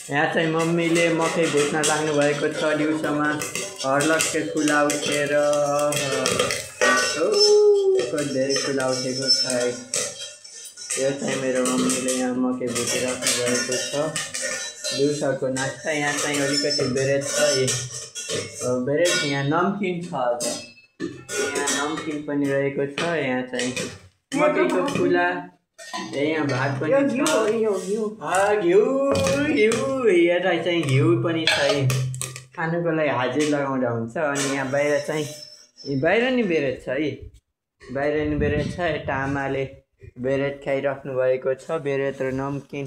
यहाँ चाहिँ मम्मीले मकै भुट्न लाग्नु भएको छ दिउँसोमा हर्लक्कै फुला उठेर धेरै फुला उठेको छ है। यो चाहिँ मेरो मम्मीले यहाँ मकै भुटिराख्नु भएको छ दिउँसोको नास्ता। यहाँ चाहिँ अलिकति बेरेट छ बेरेट यहाँ नमकिन छ आज यहाँ नमकिन पनि रहेको छ। यहाँ चाहिँ मकैको फुला यहाँ भात पनि यता चाहिँ घिउ पनि छ है खानुको लागि हाजिर लगाउँदा हुन्छ। अनि यहाँ बाहिर चाहिँ बाहिर नि बेरेट छ है बाहिर नि बेरेट छ। यता आमाले बेरेट खाइराख्नु भएको छ बेरेट र नमकिन।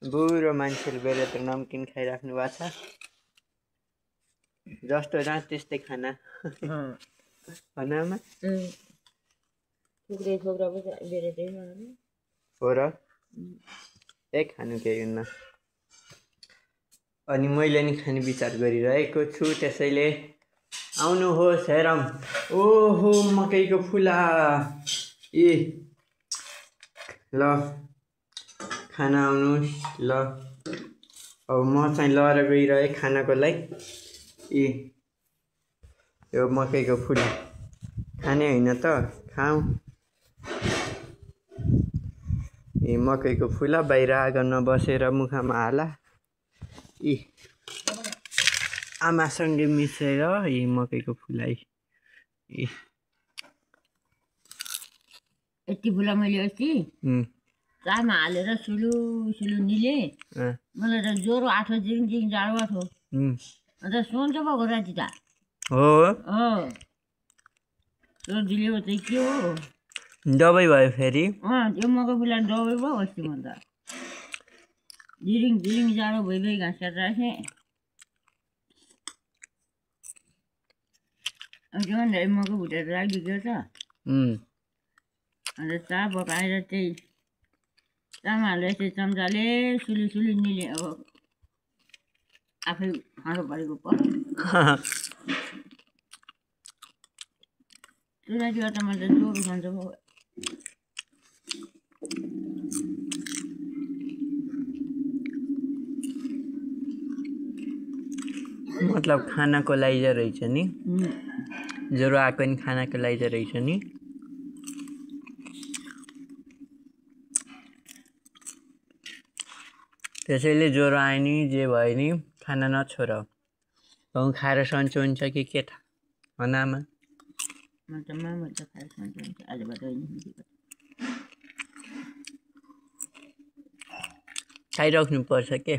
बुढो मान्छेले बेरेट र नमकिन खाइराख्नु भएको छ जस्तो जहाँ त्यस्तै खाना आमा हो र एक खानु केही हुन्न। अनि मैले नि खाने विचार गरिरहेको छु त्यसैले आउनुहोस् हेरौँ। ओहो मकैको फुला ल खाना आउनुहोस् ल। अब म चाहिँ लएर गइरहेँ खानाको लागि। यो मकैको फुला खाने होइन त खाऊँ। मकैको फुला बाहिर आँगनमा बसेर मुखमा हाला आमासँगै मिसेर मकैको फुला यति फुला मैले अस्ति चामा हालेर सुलु सुलु निले मलाई त ज्वरो आठो जिङ जाडो आठो अन्त सन्चो भएको राति त हो सर्दीले हो चाहिँ के हो दबाई भयो फेरि त्यो मकै फुला दबाई भयो अस्ति म त जिरिङ जिरिङ जाडो भइ घाँस काटेर राखेँ। अब के भन्दा मकै भुटेर राखिदिएको छ अन्त चा पकाएर चाहिँ चामा हालेर चाहिँ चम्चाले सुली सुली निले अब आफै खाँदो परेको पर्यो। त्यो राति गर्दा मैले त ज्वरो खान्छ भयो। मतलब खानाको लागि रहेछ नि ज्वरो आएको नि खानाको लागि रहेछ नि। त्यसैले ज्वरो आयो नि जे भयो नि खाना नछोड खाएर सन्चो हुन्छ कि के थाहा भन आमा। खाइराख्नु पर्छ के